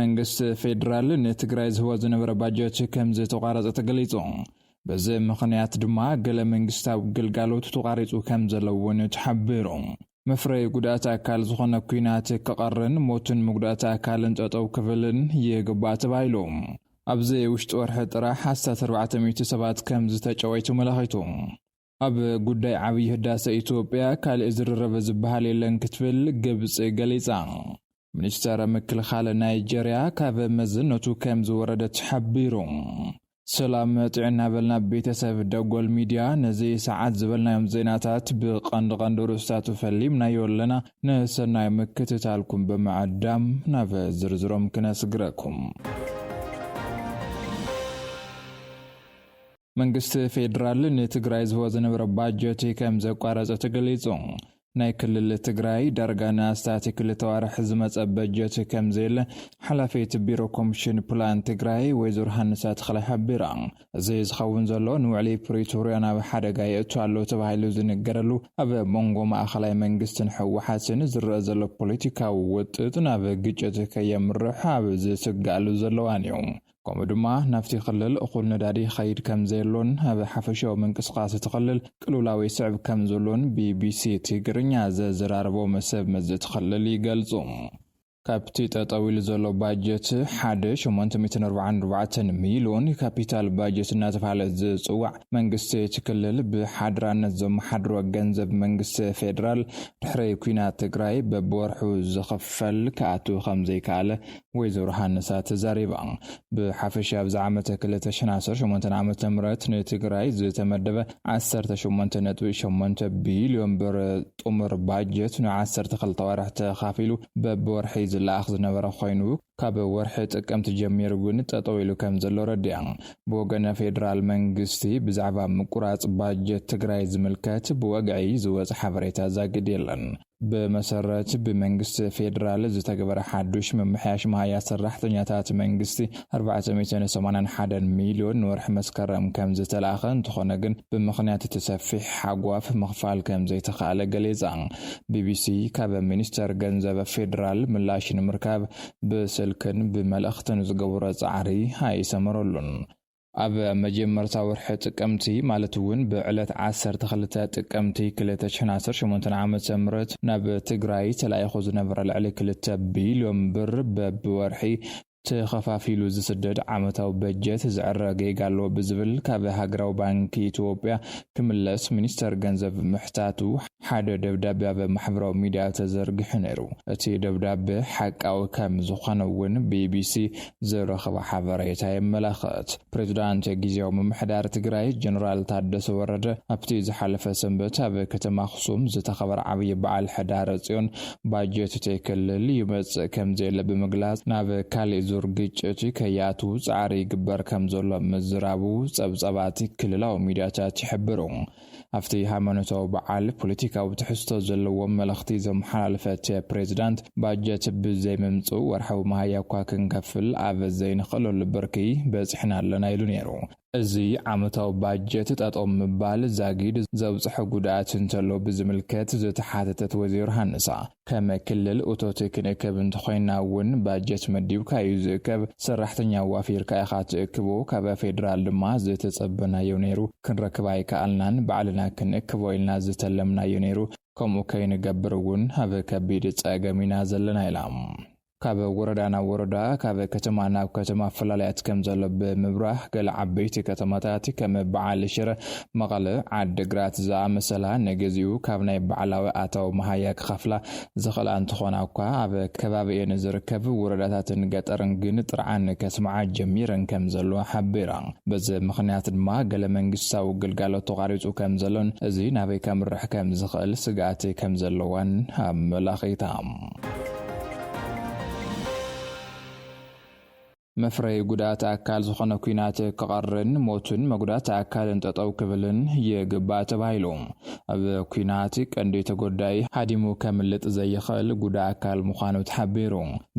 መንግስቲ ፌዴራል ንትግራይ ዝህቦ ዝነበረ ባጀት ከም ዝተቋረጸ ተገሊጹ። በዚ ምኽንያት ድማ ገለ መንግስታዊ ግልጋሎት ተቋሪጹ ከም ዘሎ እውን ተሓቢሩ። መፍረይ ጉዳት ኣካል ዝኾነ ኲናት ክቐርን ሞትን ምጉዳት ኣካልን ጠጠው ክብልን ይግባእ ተባሂሉ። ኣብዚ ውሽጢ ወርሒ ጥራሕ ዓሰርተ ኣርባዕተ ሚእቲ ሰባት ከም ዝተጨወዩ ተመላኺቱ። ኣብ ጉዳይ ዓብዪ ህዳሰ ኢትዮጵያ ካልእ ዝርረበ ዝበሃል የለን ክትብል ግብፂ ገሊፃ። ሚኒስተር ምክልኻል ናይጀርያ ካብ መዝነቱ ከም ዝወረደ ተሓቢሩ። ሰላም ጥዕና በልና ቤተሰብ ደጎል ሚድያ፣ ነዚ ሰዓት ዝበልናዮም ዜናታት ብቐንዲ ቀንዲ ርእስታቱ ፈሊምናዮ ኣለና። ንሰናይ ምክትታልኩም ብምዕዳም ናብ ዝርዝሮም ክነስግረኩም። መንግስቲ ፌዴራል ንትግራይ ዝህቦ ዝነበረ ባጀት ከም ዘቋረጸ ተገሊጹ። ናይ ክልል ትግራይ ዳርጋ ንኣስታት ክልተ ዋርሕ ዝመጸ በጀት ከም ዘየለ ሓላፊት ቢሮ ኮሚሽን ፕላን ትግራይ ወይዘሮ ሃንሳ ተኽላይ ሓቢራ። እዚ ዝኸውን ዘሎ ንውዕሊ ፕሪቶርያ ናብ ሓደጋ የእቱ ኣሎ ተባሂሉ ዝንገረሉ ኣብ መንጎ ማእኸላይ መንግስትን ህወሓትን ዝረአ ዘሎ ፖለቲካዊ ውጥጥ ናብ ግጭት ከየምርሕ ኣብ ዝስጋኣሉ ዘለዋን እዩ። ከምኡ ድማ ናብቲ ክልል እኹል ነዳዲ ይኸይድ ከም ዘየሎን ኣብ ሓፈሻዊ ምንቅስቓስ እቲ ክልል ቅልውላው ይስዕብ ከም ዘሎን ቢቢሲ ትግርኛ ዘዘራረቦም ሰብ መዚ እቲ ክልል ይገልጹ። ካብቲ ጠጠው ኢሉ ዘሎ ባጀት ሓደ ሸሞንተ ሚእትን ኣርባዓን ኣርባዕተን ሚልዮን ካፒታል ባጀት እናተባሃለ ዝጽዋዕ መንግስቲ እቲ ክልል ብሓድራነት ዘመሓድሮ ገንዘብ መንግስቲ ፌዴራል ድሕሪ ኲናት ትግራይ በብወርሑ ዝኽፈል ክኣቱ ከም ዘይከኣለ ወይዘሮ ሃንሳ ተዛሪባ። ብሓፈሻ ኣብዚ ዓመተ ክልተ ሽሕን ዓሰርተ ሸሞንተን ዓመተ ምህረት ንትግራይ ዝተመደበ ዓሰርተ ሸሞንተ ነጥቢ ሸሞንተ ቢልዮን ብር ጥሙር ባጀት ንዓሰርተ ክልተ ወርሒ ተኻፊሉ በብወርሒ ዝለኣኽ ዝነበረ ኮይኑ፣ ካብ ወርሒ ጥቅምቲ ጀሚሩ ግን ጠጠው ኢሉ ከም ዘሎ ረዲኣ። ብወገን ፌዴራል መንግስቲ ብዛዕባ ምቁራጽ ባጀት ትግራይ ዝምልከት ብወግዒ ዝወጸ ሓበሬታ ዛጊድ የለን። ብመሰረት ብመንግስቲ ፌዴራል ዝተገበረ ሓዱሽ ምምሕያሽ መሃያ ሰራሕተኛታት መንግስቲ ኣርባዕተ ሚእትን ሰማንያን ሓደን ሚልዮን ንወርሒ መስከረም ከም ዝተላእኸ እንተኾነ ግን ብምኽንያት እቲ ሰፊሕ ሓጓፍ ምኽፋል ከም ዘይተኻእለ ገሊጻ። ቢቢሲ ካብ ሚኒስተር ገንዘብ ፌዴራል ምላሽ ንምርካብ ብስልክን ብመልእኽትን ዝገበሮ ጻዕሪ ኣይሰመረሉን። ኣብ መጀመርታ ወርሒ ጥቅምቲ ማለት እውን ብዕለት ዓሰርተ ክልተ ጥቅምቲ ክልተ ሽሕን ዓሰርተ ሸሞንተን ዓመተ ምህረት ናብ ትግራይ ተላኢኹ ዝነበረ ልዕሊ ክልተ ቢልዮን ብር በብወርሒ ተኸፋፊሉ ዝስደድ ዓመታዊ በጀት ዝዕረ ጌጋ ኣሎ ብዝብል ካብ ሃገራዊ ባንኪ ኢትዮጵያ ክምለስ ሚኒስተር ገንዘብ ምሕታቱ ሓደ ደብዳቤ ኣብ ማሕበራዊ ሚድያ ተዘርጊሑ ነይሩ። እቲ ደብዳቤ ሓቃዊ ከም ዝኾነ እውን ቢቢሲ ዝረኸቦ ሓበሬታ የመላኽት። ፕሬዚዳንት ግዝያዊ ምምሕዳር ትግራይ ጀነራል ታደሰ ወረደ ኣብቲ ዝሓለፈ ሰንበት ኣብ ከተማ ኣኽሱም ዝተኸበረ ዓብዪ በዓል ሕዳረ ጽዮን ባጀት እቲ ክልል ይመጽእ ከም ዘየለ ብምግላጽ ናብ ካሊእ ዙር ግጭት ከይኣቱ ጻዕሪ ይግበር ከም ዘሎ ምዝራቡ ጸብጻባት ክልላዊ ሚድያታት ይሕብሩ። ኣብቲ ሃይማኖታዊ በዓል ፖለቲካዊ ትሕዝቶ ዘለዎ መልእኽቲ ዘመሓላለፈ እቲ ፕሬዚዳንት ባጀት ብዘይምምጽኡ ወርሓዊ መሃያ እኳ ክንከፍል ኣብ ዘይንኽእለሉ ብርኪ በጺሕና ኣለና ኢሉ ነይሩ። እዚ ዓመታዊ ባጀት ጠጠው ምባል ዛጊድ ዘብጽሖ ጉድኣት እንተሎ ብዝምልከት ዝተሓተተት ወይዘሮ ሃንሳ፣ ከም ክልል እቶት ክንእከብ እንተኾይና እውን ባጀት መዲብካ እዩ ዝእከብ፣ ሰራሕተኛ ዋፊርካ ኢኻ ትእክቦ፣ ካብ ፌዴራል ድማ ዝተጸበናዮ ነይሩ፣ ክንረክብ ኣይከኣልናን፣ ባዕልና ክንእክቦ ኢልና ዝተለምናዮ ነይሩ፣ ከምኡ ከይንገብር እውን ኣብ ከቢድ ጸገም ኢና ዘለና ኢላ። ካብ ወረዳ ናብ ወረዳ፣ ካብ ከተማ ናብ ከተማ ኣፈላላያት ከም ዘሎ ብምብራህ፣ ገለ ዓበይቲ ከተማታት ከም በዓል ሽረ፣ መቐለ፣ ዓድግራት ዝኣመሰላ ንግዚኡ ካብ ናይ ባዕላዊ ኣታዊ መሃያ ክኸፍላ ዝኽእላ እንትኾና እኳ፣ ኣብ ከባቢኤን ዝርከብ ወረዳታትን ገጠርን ግን ጥርዓን ከስምዓ ጀሚረን ከም ዘሎ ሓቢራ። በዚ ምኽንያት ድማ ገለ መንግስታዊ ግልጋሎት ተቋሪጹ ከም ዘሎን እዚ ናበይ ከምርሕ ከም ዝኽእል ስግኣት ከም ዘለዋን ኣመላኺታ። መፍረይ ጉዳት ኣካል ዝኾነ ኲናት ክቐርን ሞትን መጉዳት ኣካልን ጠጠው ክብልን ይግባእ ተባሂሉ። ኣብ ኲናት ቀንዲ ተጎዳኢ ሃዲሙ ከምልጥ ዘይኽእል ጉዳ ኣካል ምዃኑ ተሓቢሩ።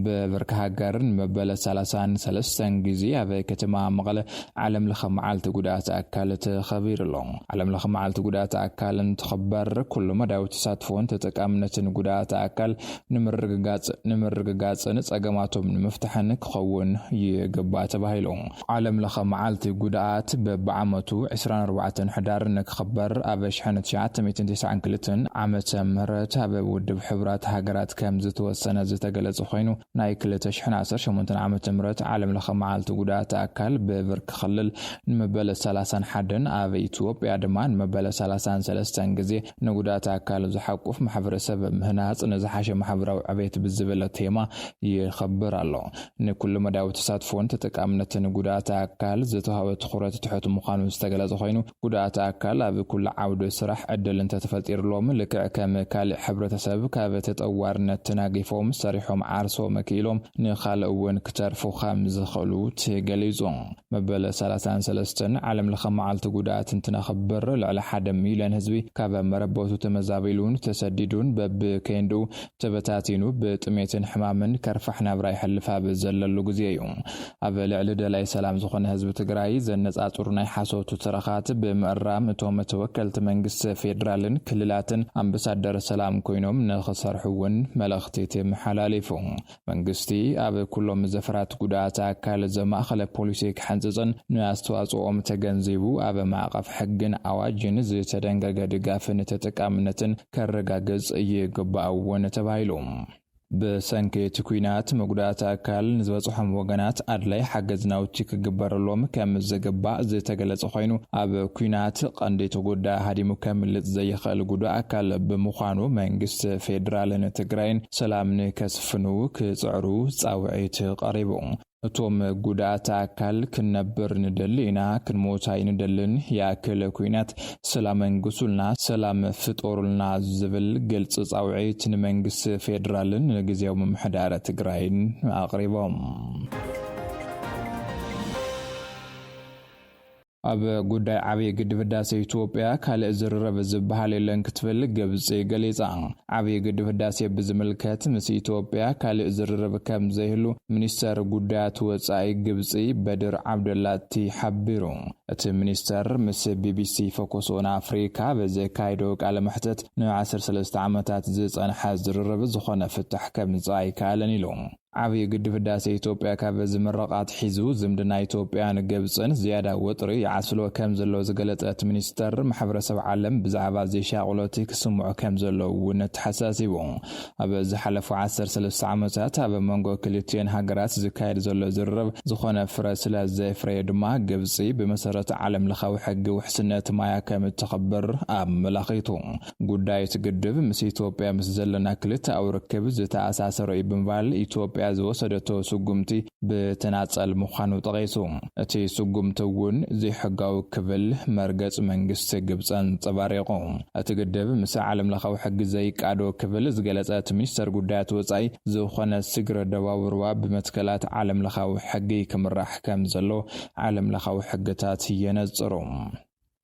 ብብርኪ ሃገር ንመበለ ሰላሳን ሰለስተን ግዜ ኣብ ከተማ መቐለ ዓለም ለኸ መዓልቲ ጉዳት ኣካል ተኸቢሩ ኣሎ። ዓለም ለኸ መዓልቲ ጉዳት ኣካል እንትኽበር ኩሉ መዳዊ ተሳትፎን ተጠቃምነትን ጉዳት ኣካል ንምርግጋጽ ንምርግጋጽን ጸገማቶም ንምፍታሕን ክኸውን ይግባእ ተባሂሉ። ዓለም ለኸ መዓልቲ ጉዳት በብዓመቱ ዕስራን ኣርባዕተን ሕዳር ንክኽበር ኣብ ሽሕን ትሽዓተ ሚእትን ተስዓን ክልተን ዓመተ ምህረት ኣብ ውድብ ሕቡራት ሃገራት ከም ዝተወሰነ ዝተገለጸ ኮይኑ፣ ናይ ክልተ ሽሕን ዓሰርተ ሸሞንተን ዓመተ ምህረት ዓለም ለኸ መዓልቲ ጉዳት ኣካል ብብርኪ ክልል ንመበለ ሰላሳን ሓደን ኣብ ኢትዮጵያ ድማ ንመበለ ሰላሳን ሰለስተን ግዜ ንጉዳት ኣካል ዝሓቁፍ ማሕበረሰብ ምህናጽ ንዝሓሸ ማሕበራዊ ዕቤት ብዝብል ቴማ ይኸብር ኣሎ። ንኩሉ መዳዊ ተሳትፎን ተጠቃምነትን ጉዳት ኣካል ዝተዋህበ ትኹረት ትሑት ምዃኑ ዝተገለጸ ኮይኑ፣ ጉዳት ኣካል ኣብ ኩሉ ዓውዲ ስራሕ ዕድል እንተተፈጢርሎም ልክዕ ከም ካልእ ሕብረተሰብ ካብ ተጠዋርነት ተናጊፎም ሰሪሖም ዓርሶም ክኢሎም ንኻልእ እውን ክተርፉ ከም ዝኽእሉ ተገሊጹ። መበለ ሰላሳን ሰለስተን ዓለም ለኸ መዓልቲ ጉዳት እንትነኽብር ልዕሊ ሓደ ሚልዮን ህዝቢ ካብ መረበቱ ተመዛቢሉን ተሰዲዱን በብከይንድኡ ተበታቲኑ ብጥሜትን ሕማምን ከርፋሕ ናብራ ይሕልፍ ኣብ ዘለሉ ግዜ እዩ። ኣብ ልዕሊ ደላይ ሰላም ዝኾነ ህዝቢ ትግራይ ዘነጻጽሩ ናይ ሓሶት ትረኻት ብምእራም እቶም ተወከልቲ መንግስቲ ፌዴራልን ክልላትን ኣምባሳደር ሰላም ኮይኖም ንኽሰርሑ እውን መልእኽቲ ተመሓላሊፉ። መንግስቲ ኣብ ኩሎም ዘፈራት ጉዳት ኣካል ዘማእኸለ ፖሊሲ ክሕንጽጽን ንኣስተዋጽኦም ተገንዚቡ ኣብ ማዕቐፍ ሕግን ኣዋጅን ዝተደንገገ ድጋፍን ተጠቃምነትን ከረጋግጽ ይግባእ እውን ተባሂሉ። ብሰንኪ እቲ ኲናት መጉዳእቲ ኣካል ንዝበጽሖም ወገናት ኣድላይ ሓገዝ ናውቲ ክግበረሎም ከም ዝግባእ ዝተገለጸ ኮይኑ፣ ኣብ ኲናት ቀንዲ ተጎዳኢ ሃዲሙ ከምልጥ ዘይኽእል ጉዱእ ኣካል ብምዃኑ መንግስቲ ፌዴራልን ትግራይን ሰላም ንከስፍኑ ክጽዕሩ ጻውዒት ቀሪቡ። እቶም ጉዳእቲ ኣካል ክንነብር ንደሊ ኢና፣ ክንሞት ኣይንደልን፣ ይኣክል ኲናት ሰላም እንግሱልና፣ ሰላም ፍጠሩልና ዝብል ግልፂ ጻውዒት ንመንግስቲ ፌዴራልን ንግዜያዊ ምምሕዳር ትግራይን ኣቕሪቦም። ኣብ ጉዳይ ዓብዪ ግድብ ህዳሴ ኢትዮጵያ ካልእ ዝርርብ ዝበሃል የለን ክትብል ግብፂ ገሊፃ። ዓብዪ ግድብ ህዳሴ ብዝምልከት ምስ ኢትዮጵያ ካልእ ዝርርብ ከም ዘይህሉ ሚኒስተር ጉዳያት ወፃኢ ግብፂ በድር ዓብደላቲ ሓቢሩ። እቲ ሚኒስተር ምስ ቢቢሲ ፎከስ ኦን ኣፍሪካ ብዘካየዶ ቃለ መሕተት ን ዓሰርተ ሰለስተ ዓመታት ዝፀንሐ ዝርርብ ዝኾነ ፍታሕ ከምፅእ ኣይከኣለን ኢሉ። ዓብዪ ግድብ ህዳሴ ኢትዮጵያ ካብ ዝምረቕ ኣትሒዙ ዝምድና ኢትዮጵያን ግብፅን ዝያዳ ወጥሪ ይዓስሎ ከም ዘሎ ዝገለጸ እቲ ሚኒስተር፣ ማሕበረሰብ ዓለም ብዛዕባ እዚ ሻቕሎት ክስምዖ ከም ዘለዎ እውን ኣተሓሳሲቡ። ኣብ ዝሓለፉ ዓሰርተ ሰለስተ ዓመታት ኣብ መንጎ ክልቲኤን ሃገራት ዝካየድ ዘሎ ዝርርብ ዝኾነ ፍረ ስለ ዘየፍረየ ድማ ግብፂ ብመሰረት ዓለም ለኻዊ ሕጊ ውሕስነት ማያ ከም እተኽብር ኣመላኺቱ። ጉዳይ እቲ ግድብ ምስ ኢትዮጵያ ምስ ዘለና ክልተኣዊ ርክብ ዝተኣሳሰረ እዩ ብምባል ኢትዮጵያ ዝወሰደቶ ስጉምቲ ብተናጸል ምዃኑ ጠቒሱ። እቲ ስጉምቲ እውን ዘይሕጋዊ ክብል መርገጽ መንግስቲ ግብጺ ኣንጸባሪቑ። እቲ ግድብ ምስ ዓለም ለኻዊ ሕጊ ዘይቃዶ ክብል ዝገለጸ እቲ ሚኒስተር ጉዳያት ወጻኢ፣ ዝኾነ ስግረ ደባዊ ሩባ ብመትከላት ዓለም ለኻዊ ሕጊ ክምራሕ ከም ዘሎ ዓለም ለኻዊ ሕግታት የነጽሩ።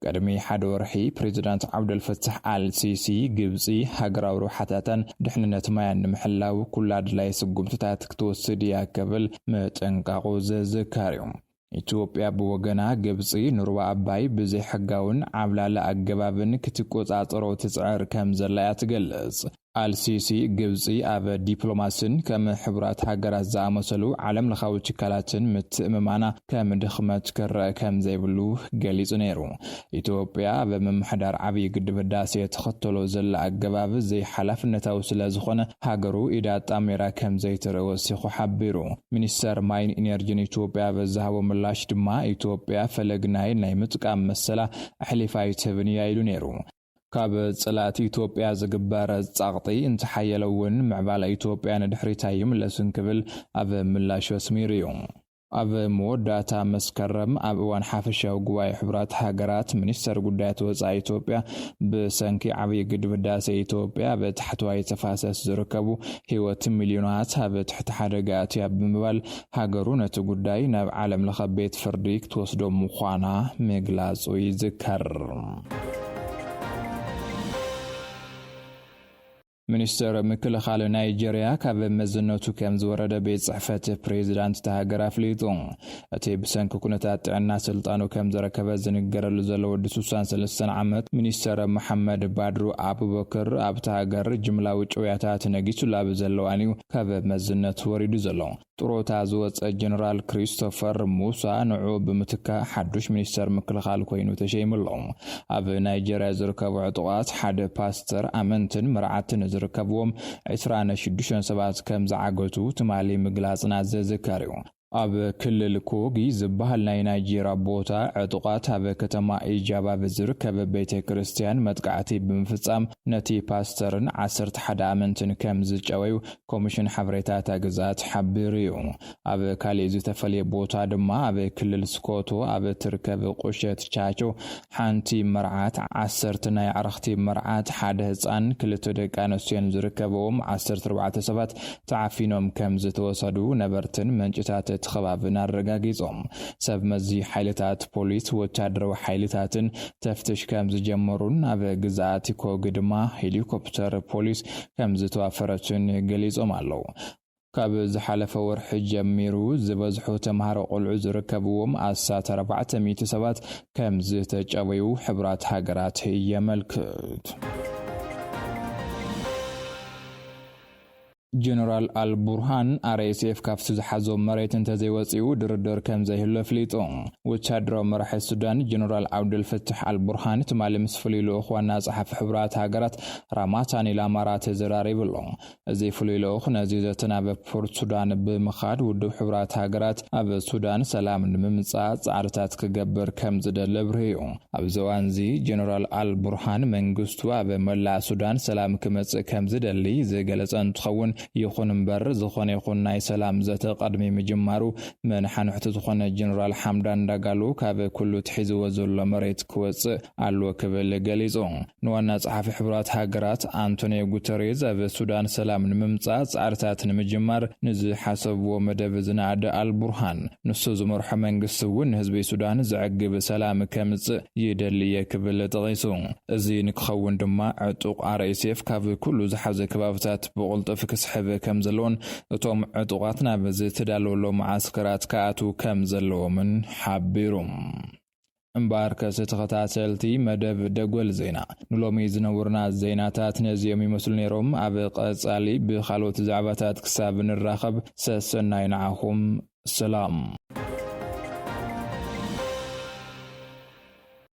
ቅድሚ ሓደ ወርሒ ፕሬዚዳንት ዓብደልፈታሕ ኣል ሲሲ ግብጺ ሃገራዊ ረብሓታታን ድሕንነት ማያን ንምሕላው ኩሉ ኣድላዪ ስጉምትታት ክትወስድ እያ ክብል ምጥንቃቑ ዝዝከር እዩ። ኢትዮጵያ ብወገና ግብጺ ንሩባ ኣባይ ብዘይሕጋውን ዓብላሊ ኣገባብን ክትቆጻጸሮ ትጽዕር ከም ዘላ እያ ትገልጽ። ኣልሲሲ ግብጺ ኣብ ዲፕሎማስን ከም ሕቡራት ሃገራት ዝኣመሰሉ ዓለም ለኻዊ ትካላትን ምትእምማና ከም ድኽመት ክረአ ከም ዘይብሉ ገሊጹ ነይሩ። ኢትዮጵያ ኣብ ምምሕዳር ዓብዪ ግድብ ህዳሴ ተኸተሎ ዘላ ኣገባብ ዘይሓላፍነታዊ ስለ ዝኾነ ሃገሩ ኢዳ ኣጣሚራ ከም ዘይትርኢ ወሲኹ ሓቢሩ። ሚኒስተር ማይን ኢነርጂን ኢትዮጵያ ኣብ ዝሃቦ ምላሽ ድማ ኢትዮጵያ ፈለግ ናይል ናይ ምጥቃም መሰላ ኣሕሊፋ ኣይትህብን እያ ኢሉ ነይሩ። ካብ ጽላት ኢትዮጵያ ዝግበር ጻቕጢ እንተሓየለ እውን ምዕባለ ኢትዮጵያ ንድሕሪት ኣይምለስን ክብል ኣብ ምላሹ ኣስሚሩ እዩ። ኣብ መወዳእታ መስከረም ኣብ እዋን ሓፈሻዊ ጉባኤ ሕቡራት ሃገራት፣ ሚኒስተር ጉዳያት ወጻኢ ኢትዮጵያ ብሰንኪ ዓብዪ ግድብ ህዳሴ ኢትዮጵያ ኣብ ታሕተዋይ ተፋሰስ ዝርከቡ ህይወት ሚልዮናት ኣብ ትሕቲ ሓደጋ ኣትያ ብምባል፣ ሃገሩ ነቲ ጉዳይ ናብ ዓለም ለኸ ቤት ፍርዲ ክትወስዶ ምዃና ምግላጹ ይዝከር። ሚኒስተር ምክልኻል ናይጀርያ ካብ መዝነቱ ከም ዝወረደ ቤት ጽሕፈት ፕሬዚዳንት እታ ሃገር ኣፍሊጡ። እቲ ብሰንኪ ኩነታት ጥዕና ስልጣኑ ከም ዘረከበ ዝንገረሉ ዘሎ ወዲ ስሳን ሰለስተን ዓመት ሚኒስተር መሓመድ ባድሩ ኣቡበክር ኣብታ ሃገር ጅምላዊ ጭውያታት ነጊሱላ ብዘለዋን እዩ ካብ መዝነት ወሪዱ ዘሎ። ጥሮታ ዝወጸ ጀነራል ክሪስቶፈር ሙሳ ንዕኡ ብምትካእ ሓዱሽ ሚኒስተር ምክልኻል ኮይኑ ተሸይሙ ኣሎ። ኣብ ናይጀርያ ዝርከቡ ዕጡቓት ሓደ ፓስተር፣ ኣመንትን መርዓትን ዝርከብዎም ዕስራን ሽዱሽተን ሰባት ከም ዝዓገቱ ትማሊ ምግላጽና ዝዝከር እዩ። ኣብ ክልል ኮጊ ዝበሃል ናይ ናይጄርያ ቦታ ዕጡቓት ኣብ ከተማ ኢጃባ ብዝርከብ ቤተ ክርስቲያን መጥቃዕቲ ብምፍጻም ነቲ ፓስተርን ዓሰርተ ሓደ ኣመንትን ከም ዝጨወዩ ኮሚሽን ሓበሬታ እታ ግዝኣት ሓቢሩ እዩ። ኣብ ካሊእ ዝተፈለየ ቦታ ድማ ኣብ ክልል ስኮቶ ኣብ ትርከብ ቁሸት ቻቾ ሓንቲ መርዓት፣ ዓሰርተ ናይ ኣዕርኽቲ መርዓት፣ ሓደ ህጻን፣ ክልተ ደቂ ኣንስትዮን ዝርከብዎም ዓሰርተ ኣርባዕተ ሰባት ተዓፊኖም ከም ዝተወሰዱ ነበርትን ምንጭታት እቲ ከባብን ኣረጋጊጾም። ሰብ መዚ ሓይልታት ፖሊስ፣ ወታደራዊ ሓይልታትን ተፍትሽ ከም ዝጀመሩን ኣብ ግዝኣት ኮጊ ድማ ሄሊኮፕተር ፖሊስ ከም ዝተዋፈረትን ገሊጾም ኣለዉ። ካብ ዝሓለፈ ወርሒ ጀሚሩ ዝበዝሑ ተምሃሮ ቆልዑ ዝርከብዎም ኣስታት ኣርባዕተ ሚእቲ ሰባት ከም ዝተጨወዩ ሕብራት ሃገራት የመልክት። ጀነራል ኣልቡርሃን፣ ኣር ኤስ ኤፍ ካብቲ ዝሓዞ መሬት እንተዘይወጺኡ ድርድር ከም ዘይህሉ ኣፍሊጡ። ወታደራዊ መራሒ ሱዳን ጀነራል ዓብደልፈታሕ ኣልቡርሃን ትማሊ ምስ ፍሉይ ልኡኽ ዋና ጸሓፊ ሕቡራት ሃገራት ራማታኒ ላማራ ተዘራሪቡ ኣሎ። እዚ ፍሉይ ልኡኽ ነዚ ዘተን ኣብ ፖርት ሱዳን ብምኻድ ውድብ ሕቡራት ሃገራት ኣብ ሱዳን ሰላም ንምምጻእ ጻዕርታት ክገብር ከም ዝደሊ ኣብርሂ እዩ። ኣብዚ እዋን እዚ ጀነራል ኣልቡርሃን መንግስቱ ኣብ መላእ ሱዳን ሰላም ክመጽእ ከም ዝደሊ ዝገለጸ እንትኸውን፣ ይኹን እምበር ዝኾነ ይኹን ናይ ሰላም ዘተ ቅድሚ ምጅማሩ መናሓንሕቲ ዝኾነ ጀነራል ሓምዳን ዳጋሎ ካብ ኩሉ ትሒዝዎ ዘሎ መሬት ክወጽእ ኣለዎ ክብል ገሊጹ። ንዋና ጸሓፊ ሕቡራት ሃገራት ኣንቶኒዮ ጉተሬዝ ኣብ ሱዳን ሰላም ንምምጻእ ጻዕርታት ንምጅማር ንዝሓሰብዎ መደብ ዝነኣደ ኣልቡርሃን፣ ንሱ ዝመርሖ መንግስቲ እውን ንህዝቢ ሱዳን ዘዕግብ ሰላም ከምጽእ ይደሊ እየ ክብል ጠቒሱ። እዚ ንክኸውን ድማ ዕጡቕ ኣር ኤስ ኤፍ ካብ ኩሉ ዝሓዘ ከባብታት ብቕልጡፍ ክስሕብ ከም ዘለዎን እቶም ዕጡቓት ናብ ዝተዳለወሎም መዓስከራት ክኣትዉ ከም ዘለዎምን ሓቢሩ። እምበኣርከስ ተኸታተልቲ መደብ ደጎል ዜና፣ ንሎሚ ዝነበሩና ዜናታት ነዚኦም ይመስሉ ነይሮም። ኣብ ቀጻሊ ብኻልኦት ዛዕባታት ክሳብ ንራኸብ ሰሰናይ ንዓኹም። ሰላም።